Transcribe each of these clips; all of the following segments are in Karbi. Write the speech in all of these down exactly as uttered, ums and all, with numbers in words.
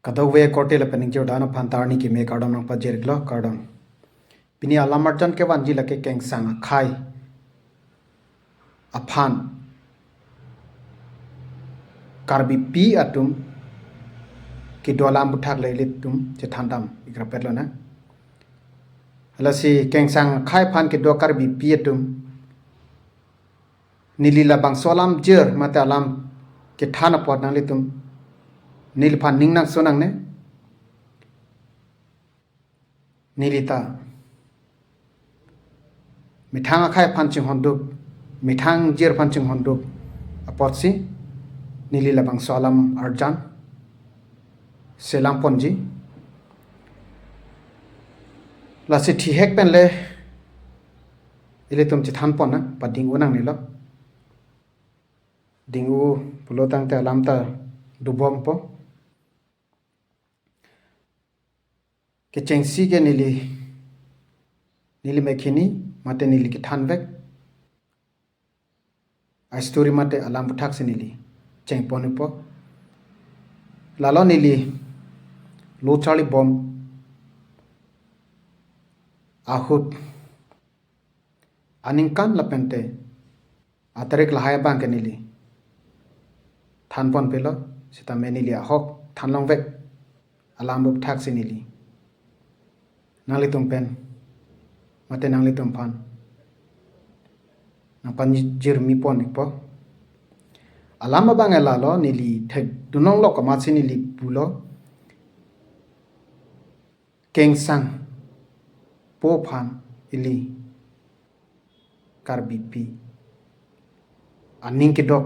Kadokave korte lapen ingjir dana aphan ta arni keme kardom nangpajir-iklo, kardom. Pini alam arjan kevanji lake Kengsang akhei aphan Karbipi atum kedo alam aputhak le ilitum chethandam ikrapet lonang. Lasi Kengsang akhei aphan kedo Karbipi atum neli labangso alam jir mate alam kethan apot nanglitum neliphan ning nangso nangne. Neli ta methang akhei aphan chinghonduk, methang jir aphan chinghonduk apotsi neli labangso alam arjan selam ponji. Lasi thihek pen le ilitum chethan ponnang, pading-o nangnelo. Ding-o pulo tangte alam ta dobompo. Kechengsi ke neli, neli mekhini mate neli kethanvek a-story mate alam aputhak si neli chengpon-ikpo. Lalo neli lo charlibom ahut aningkan lapente atarik lahai abang ke neli thanpon pelo, sitame neli ahok thanlongvek alam aputhak si neli nanglitum pen mate nanglitum aphan nangpanjirmi pon-ikpo. Alam abang ke lalo, neli thekdun longlok amatsi neli pulo, Kengsangpo aphan ili Karbipi aning kedok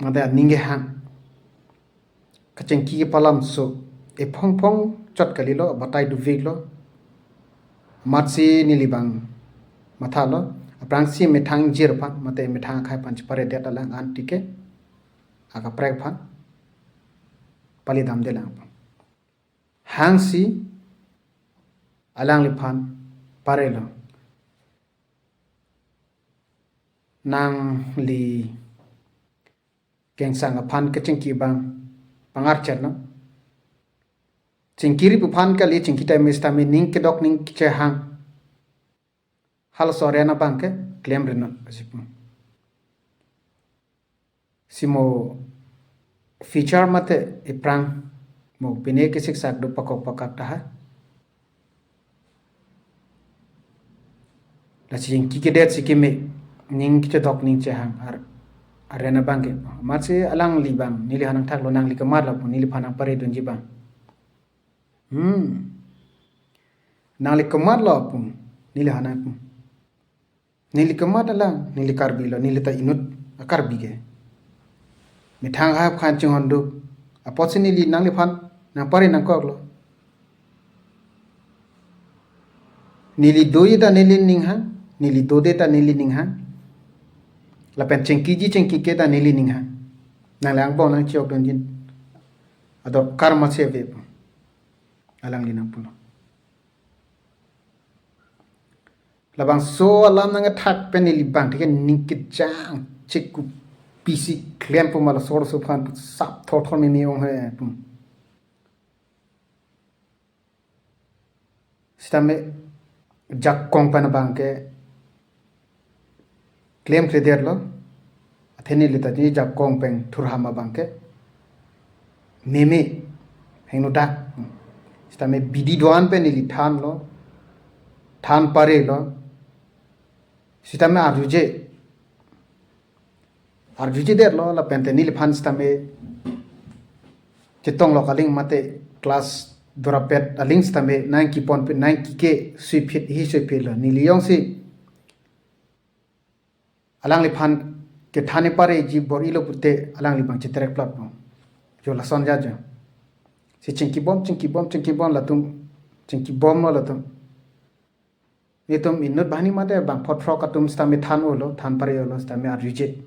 mate aning kehang kachingki kepalam so ephongphong chot kalilo, batai doveklo. Amatsi neli abang mathalo, aphrangsi methang jir aphan mate methang akhei aphan cheparedet alang an tike akaprek aphan palidamde lang. Hangsi alangliphan parelo, nangli Kengsang aphan kachingki abang pangarchet non. Chingkiri pu aphan kali, chingki tame sitame ning kedok ning kechehang halaso aren abang ke klemri non, si pu. Si mo feature mate iphrang mo pine kesiksak do pakok pakak tahai. Lasi chingki kedet si keme, ning kechedok ning chehang ar-, aren abang ke. Amatsi alangli abang neli aphan nangthaklo, nangli kamatlo pu neliphan nangparedunji abang. Hmm. Nangli kamatlo pu neli aphan nangpu. Neli kamat alang, neli Karbilo, neli ta inut a-Karbi ke. Methang akhei aphan chinghonduk apotsi neli nangliphan nangpare nangkoklo. Neli doji ta neli ninghang, neli dode ta neli ninghang. Lapen chingkiji chingkike ta neli ninghang. Nangli angbong nangchokdunji adorkar masi ave pu alangli nangpulo. Labangso alam nangkethak pen neli abang tike ning kejang chek, kopisi klem pu ma laso laso aphan pu sap thorthor meme ong he pu. Sitame jakong pen abang ke klemkledetlo. Athe neli ta ni jakong pen thurham abang ke meme hingno dak. Sitame bidi do-an pen neli thanlo, than parelo. Sitame arjuje, arjujedetlo, lapente neliphan sitame chetong lok aling mate class dorapet aling sitame nangkipon pen nangkike suiphit hi suiphitlo. Neli jongsi alangliphan kethan pareji bor-ilo pute alangli abang cheterek plot mo. Jo lason ja jo. Si chingkibom, chingkibom, chingkibom latum, chingkibomlo latum. Netum inut banghini mate bang photphrok atum sitame than-olo, than pare-olo, sitame arjuje.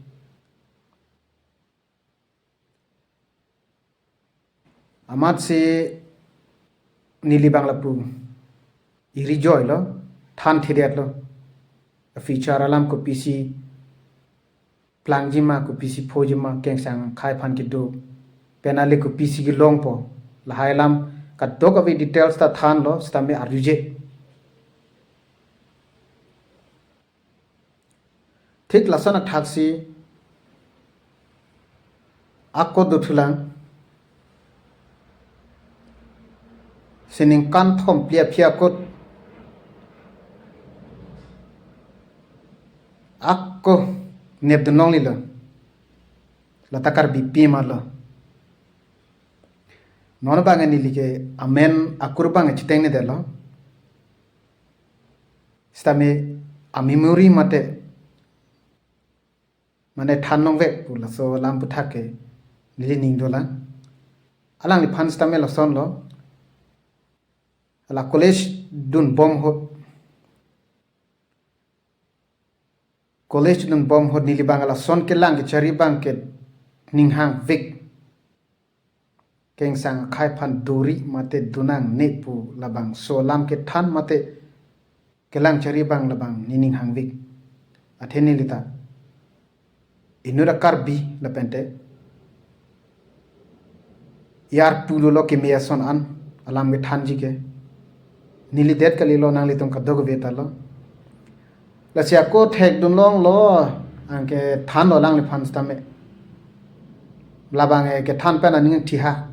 Amatsi neli abang lapu iri joilo, than thedetlo. Feature alam kopisi plangji ma, kopisi phoji ma, Kengsang akhei aphan kedo pen ale kopisi kelongpo. Lahai alam kadokave details ta thanlo, sitame arjuje. Thik lason athaksi ako dothulang, sining kanthom pli aphi ako, ako nepdun longlelo. Lata Karbipi malo. Non abang neli ke amen akur abang chitengnedetlo. Sitame a-memory mate, mane than longvek pu laso alam aputhak ke neli ning dolang. Alangliphan sitame lasonlo. Hala college dunbom ahut, college dunbom ahut neli abang lason kelang kechari abang ke ning hangvek. Kengsang akhai aphan duri mate donangne pu labangso alam kethan mate kelang chari abang labang nening hangvek. Athe nelita inut a-Karbi lapente iyar pulo lo keme ason an alam kethanji ke. Neli det kalilo, nanglitum kadokave ta lo. Lasi ako thekdun longlo, anke thanlo alangliphan sitame. Labang e kethan pen aning thiha.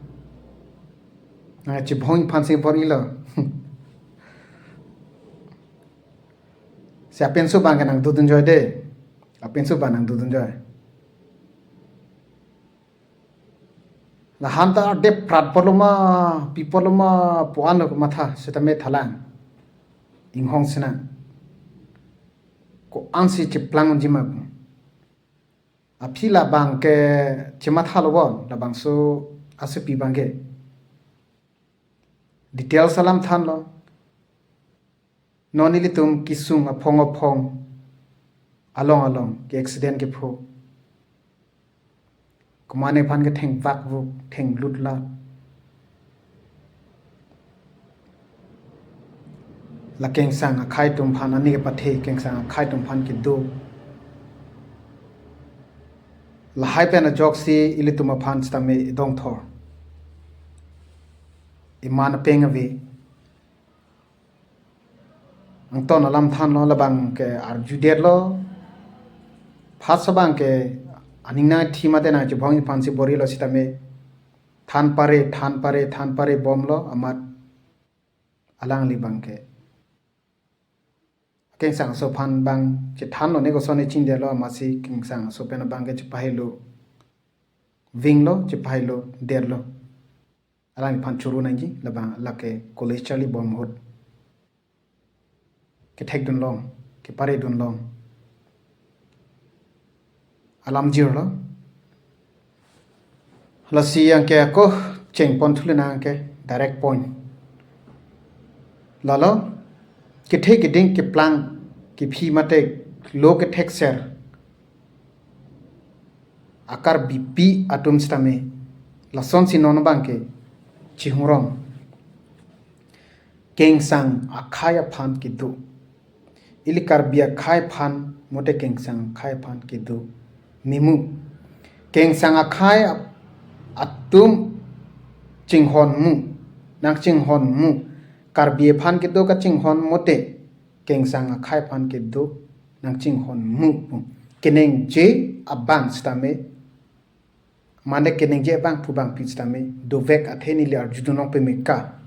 Nang chibhong aphan si bor-ilo. Si apinso abang ke nangdodunjoi de. Apinso abang nangdodunjoi. Lahan ta deprat apotlo ma, pi apotlo ma, pu-an lo matha sitame thalang. Inghong sinang. Ko-ansi cheplang unji ma. Aphi labang ke chemathalo bon, labangso asopi abang ke. Details alam thanlo. Non ilitum kesung aphong aphong, along along ke accident kepho. Komane aphan ke thengvak vuk, thenglutla. La kengsang akhai atum aphan ani kepathe, kengsang akhai atum aphan kedo. Lahai pen ajoksi ilitum aphan sitame idongthor. Iman apeng ave. Angton alam thanlo, labang ke arjudetlo. Phas abang ke aning nangthi mate nangchibhong aphan si bor-ilo sitame than pare, than pare, than pare bomlo amat alangli abang ke. Kengsang aso aphan abang chethanlo, ne koson ne chingdetlo amatsi kengsang aso pen abang ke chepahelo. Vinglo, chepahelo, detlo. Alangliphan choro nangji, labang lake college charlibom ahut kethekdun long, keparedun long. Alam jirlo. Lasi anke ako chengpon thule nang ke direct point. Lalo, kethe keding keplang, kephi mate lo kethekser a-Karbipi atum sitame lasonsi non abang ke chihungrong. Kengsang akhai aphan kedo. Ili Karbi akhai aphan mate kengsang akhai aphan kedo. Memu. Kengsang akhai ap-, atum chinghon mu. Nangchinghon mu. Karbi aphan kedo kachinghon mate kengsang akhai aphan kedo nangchinghon mu pu. Keningje abang sitame, mane keningje abang pu abangpi sitame dovek athe neli arjudun long peme ka.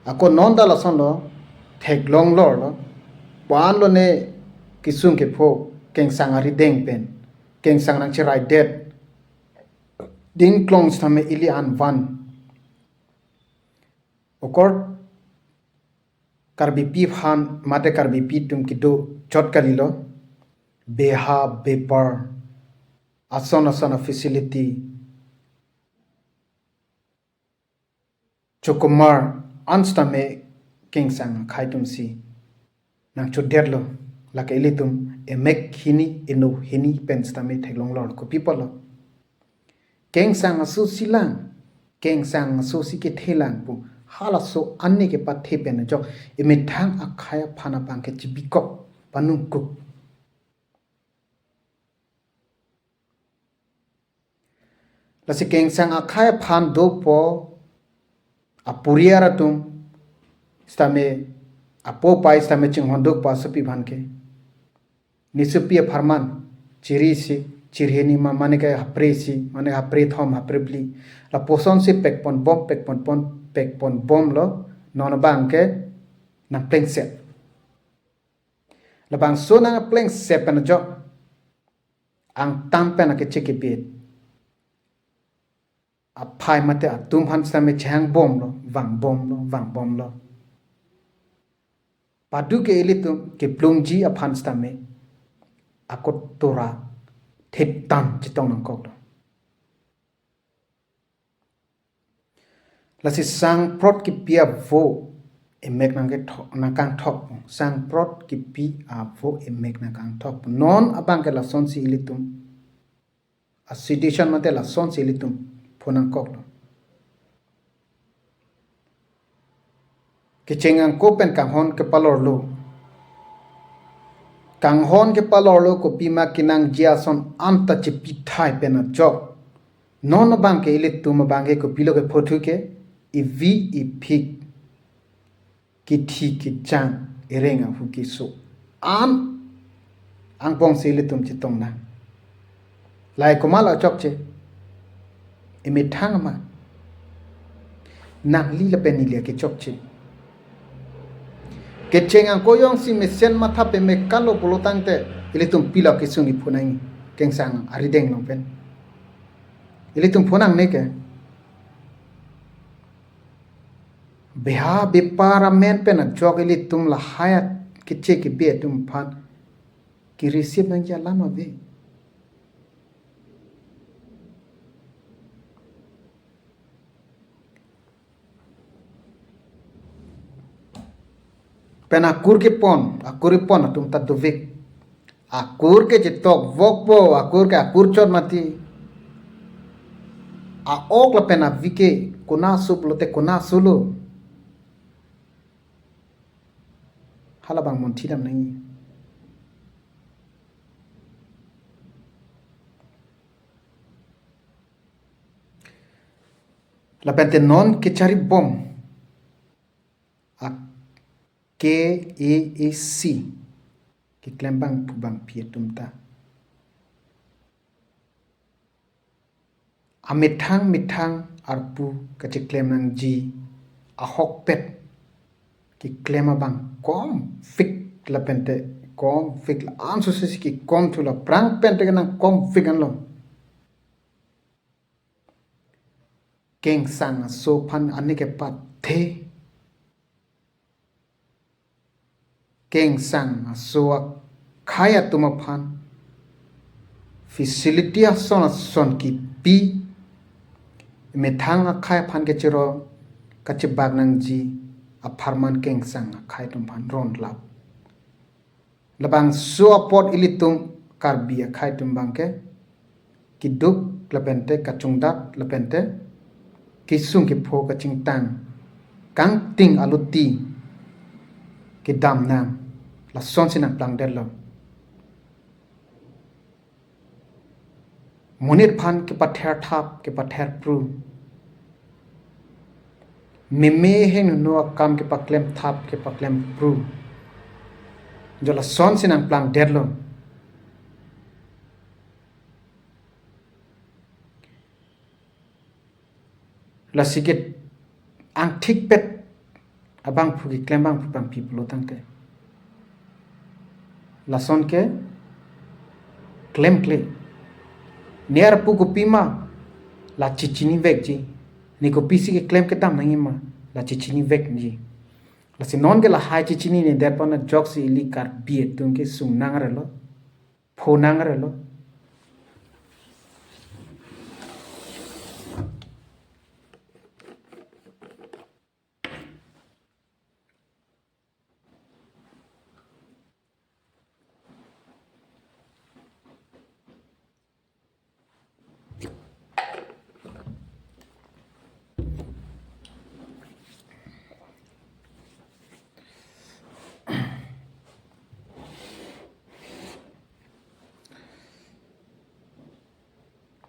Ako non ta lasonlo, theklong lorlo. Pu-an lo ne kesung kepho, kengsang arideng pen, kengsang nangcheraidet. Dingklong sitame ili an van. Okor Karbipi aphan mate Karbipi atum kedo chot kalilo. Beha, bepar, ason ason a-facility, chokomar, an sitame kengsang akhai atumsi nangchodetlo. Lake ilitum emek hini, eno hini pen sitame theklong lor, kopi apotlo. Kengsang asosi lang, kengsang asosi kethelang pu halaso ani kepathe pen ajok emethang akhai aphan abang ke chibikok, panungkuk. Lasi kengsang akhai aphan dopo, apuriar atum sitame, apo apai sitame chinghondokpo asopi aphan ke, ne sopi apharman chiri isi, chiri hini ma, mane ke hapre isi, mane hapre thom, hapre phli, lapuson si pekponbom, pekponbom, pekponbomlo, non abang ke nangplengsep. Labangso nangplengsep pen ajok, angtan pen akeche kebet aphai mate atum aphan sitame chehangbomlo, vangbomlo, vangbomlo. Padu ke ilitum keplungji aphan sitame akotora theptan chetong nangkoklo. Lasi sangprot kipi avo emek nangkethok, nangkangthok. Sangprot kipi avo emek nangkangthok. Non abang ke lasonsi ilitum a-situation mate lasonsi ilitum pho nangkoklo. Kecheng angko pen kanghon kepalorlo. Kanghon kepalorlo kopima kenangji ason anta chepithai pen ajok, non abang ke ilitum abang ke kopilo ke phothu ke, ivi iphik, kithi kichang, ireng ahu keso an angbong si ilitum chetong nang. Lahai komat lo chokche? Emethang ma, nangli lapen neli ke chokche. Kecheng angko jongsi mesen matha peme kalo pulo tangte, ilitum pilo kesung iphu nangji, kengsang arideng along pen. Ilitum phu nangne ke. Beha bepar amen pen ajok ilitum lahai akeche kebet atum aphan ke-receive nangji alam ave. Pen akur kepon, akur kepon atum ta dovek. Akur ke chetok vokpo, akur ke akur chot mati. A-ok lapen avi ke kona sup lote kona sulo. Halabang monthi dam nangji. Lapen te non kecharibom a-K A A C keklem abangphu abangphi atum ta amethang methang arpu kacheklem nangji ahokpet keklem abang komfik lapen te komfik la-an sose si kekom thu la aphrang pen te kenang komfik anlo. Kengsang aso aphan ani kepathe. Kengsang aso akhai atum aphan facility ason ason kipi, methang akhai aphan kechero kachebak nangji apharman kengsang akhai atum aphan ronlap. Labangso apot ilitum Karbi akhai atum abang ke keduk lapen te kachongdat lapen te kesung kepho kachingtang kangting aluti kedam nang, lasonsi nangplangdetlo. Monit aphan kepather thap, kepather pru. Meme heno akam kepaklem thap, kepaklem pru. Jo lasonsi nangplangdetlo. Lasi ke angthikpet abangphu keklem abangphu abangphi pulo tangte, lason ke klemkle. Ne arpu kopima la chechinivekji. Ne kopisi keklem kedam nangji ma la chechinivekji. Lasi non ke lahai chechininedet aphan ajoksi ili Karbi atum ke sung nangrelo, pho nangrelo.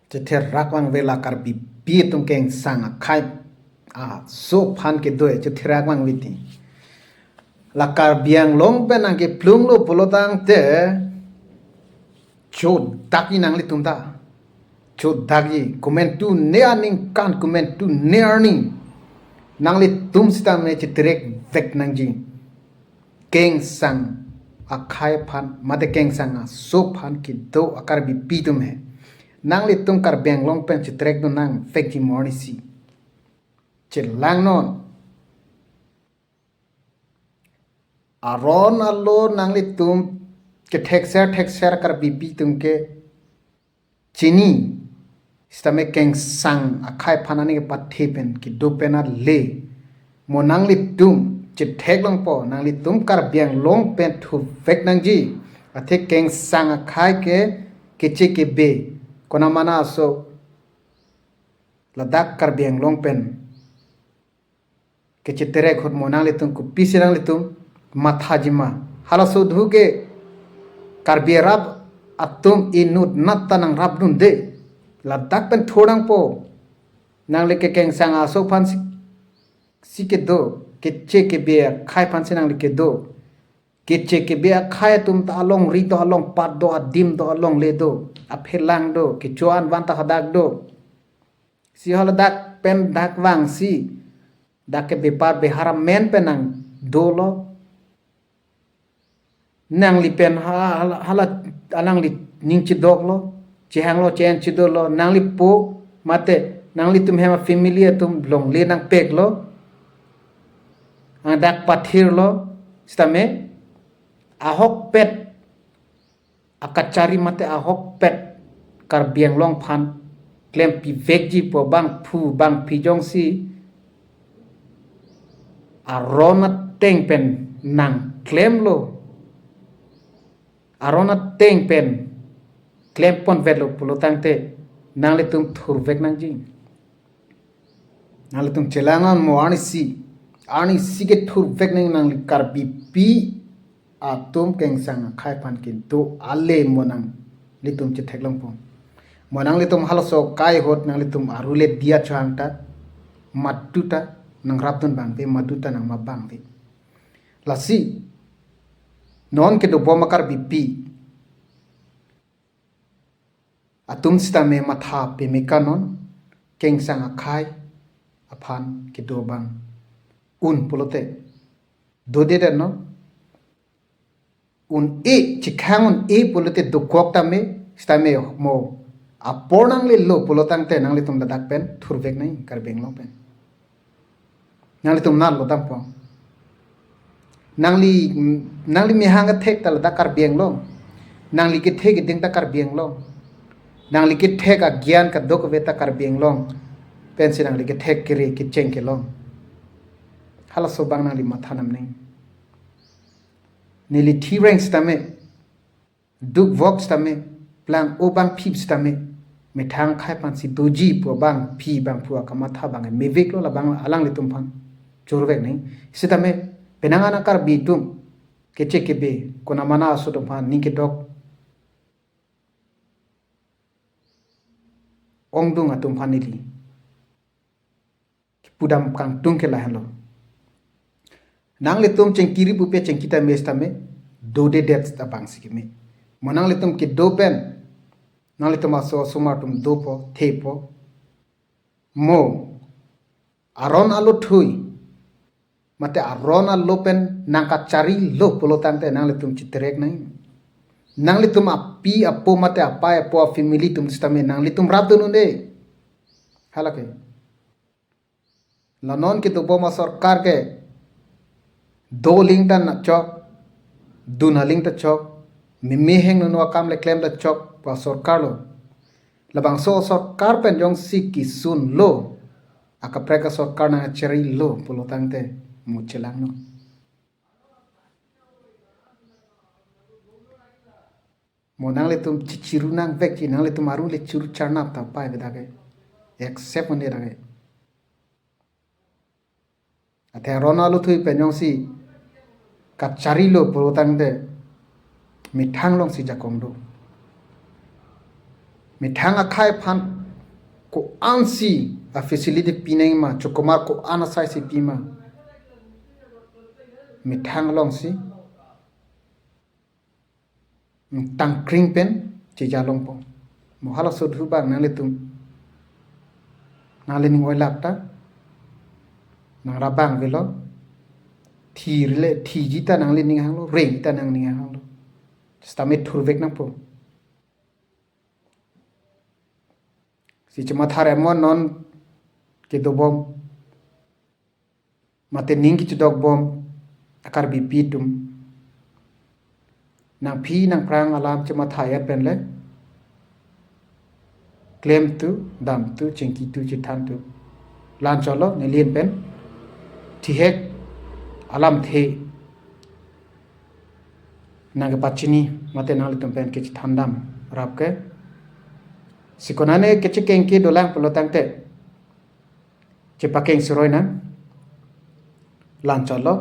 Chetherak vangve la Karbipi atum kengsang akhei aso aphan kedo chetherak vangve ti. La Karbi Anglong pen nangkeplunglo pulotangte chodakji nanglitum ta. Chodakji, komantu ne aningkan, komantu ne arni nanglitum sitame chetherekvek nangji. Kengsang akhei aphan, mate kengsang aso aphan kedo a Karbipi atum he. Nanglitum Karbi Anglong pen chetrekdun nangvekji mo arnisi. Chelangnon. Aron alo nanglitum kethekser thekser Karbipi atum ke chini. Sitame kengsang akhei aphan aning kepathe pen kedo pen ale. Mo nanglitum chetheklongpo, nanglitum Karbi Anglong pen thurvek nangji. Athe kengsang akhei ke keche kebe, kona mana aso ladak Karbi Anglong pen kecheterek ahut mo nanglitum kopisi nanglitum mathajima. Halaso dhu ke Karbi arap atum inutnat ta nangrapdunde. Ladak pen thurnangpo. Nangli ke kengsang aso aphan si, si kedo, keche kebe akhei aphan si nangli kedo. Keche kebe akhei atum ta alongri do, alongpat do, adim do, alongle do, aphelang do, kecho-an van ta hadak do. Si haladak pen dak vangsi dak ke bepar behar amen pen nangdolo. Nangli pen ha-, hala, hala, alangli ning chedoklo, chehanglo, che-en chedolo, nanglipo, mate nanglitum hem a family atum longle nangpeklo. Ang dak pathirlo, sitame ahokpet akachari mate ahokpet Karbi Anglong aphan klempivekji pu abangphu bangphi jongsi aron ateng pen nangklemlo, aron ateng pen klemponvetlo pulotangte nanglitum thurvek nangji. Nanglitum chelang-an mo arnisi. Arnisi kethurvek nang nangli Karbipi atum kengsang akhei aphan kedo ale mo nanglitum chetheklongpo. Mo nanglitum halaso akhei ahut nanglitum arule diya chohang ta, madu ta nangrapdun abangve, madu ta nangmabangve. Lasi non kedobom a Karbipi atum sitame matha pemekanon, kengsang akhei aphan kedo abang un pulote dodedet non. Un-e, chekhang un-e pulote dokok tame, sitame mo apor nanglelo pulotangte nanglitum ladak pen thurvek nang Karbi Anglong pen. Nanglitum nat lo dampo. Nangli, nangli mehang kethek ta ladak Karbi Anglong. Nangli kethek keding ta Karbi Anglong. Nangli kethek agyan kadokave ta Karbi Anglong. Pensi nangli kethek kere kecheng kelong. Halaso abang nangli matha nam neng. Neli thireng sitame, dukvok sitame, plang obang phip sitame, methang akhei aphansi doji pu abangphi bangphu akamatha abang meveklo, labang alanglitum aphan churvek nang. Sitame penang ana Karbi atum keche kebe, kona mana aso atum aphan ning kedok ongdung atum aphan neli pudam kangtung ke lahenlo. Nanglitum chengkiri pupe chengkita mes tame dodedet abangsi keme. Mo nanglitum kedo pen nanglitum aso asomar atum dopo, thepo. Mo aron alo thui, mate aron alo pen nangkacharilo pulotangte nanglitum cheterek nang. Nanglitum api apo mate apai apo a family atum sitame nanglitum rapdun un-e. Halake. La non kedobom asorkar ke do aling ta na chok, dun aling ta chok, meme heng nunu akam le klem ta chok pu asorkar lo. Labangso asorkar pen jongsi kesunlo, akaprek asorkar nangcharilo pulotangte mo chelangnon. Mo nanglitum chichiru nangvekji, nanglitum arule chiru charnap ta pai beda ke. Accept un-e dak ke. Athe aron alo thui pen jongsi kacharilo pulotangte methang alongsi jakong do. Methang akhei aphan ko-ansi a-facility pinangma, chokomar ko-an asai si pima. Methang alongsi tangkring pen chejalongpo. Mo halaso thu abang nanglitum nanglining oilak ta, nangrap abang avelo. Thirle thiji ta nanglining hanglo, rengji ta nanglining hanglo. Sitame thurvek nangpo. Si chematha remo non kedobom, mate ning kechedokbom a-Karbipi atum. Nangphi nangphrang alam chematha-et penle klemtu, damtu, chingkitu, chethantu. La-an chotlo, neli pen thihek alamthe nangkepachini mate nanglitum pen kechethandam rap ke. Si konane kechekeng ke dolang pulo tangte chepakeng suroi nang. La-an chotlo.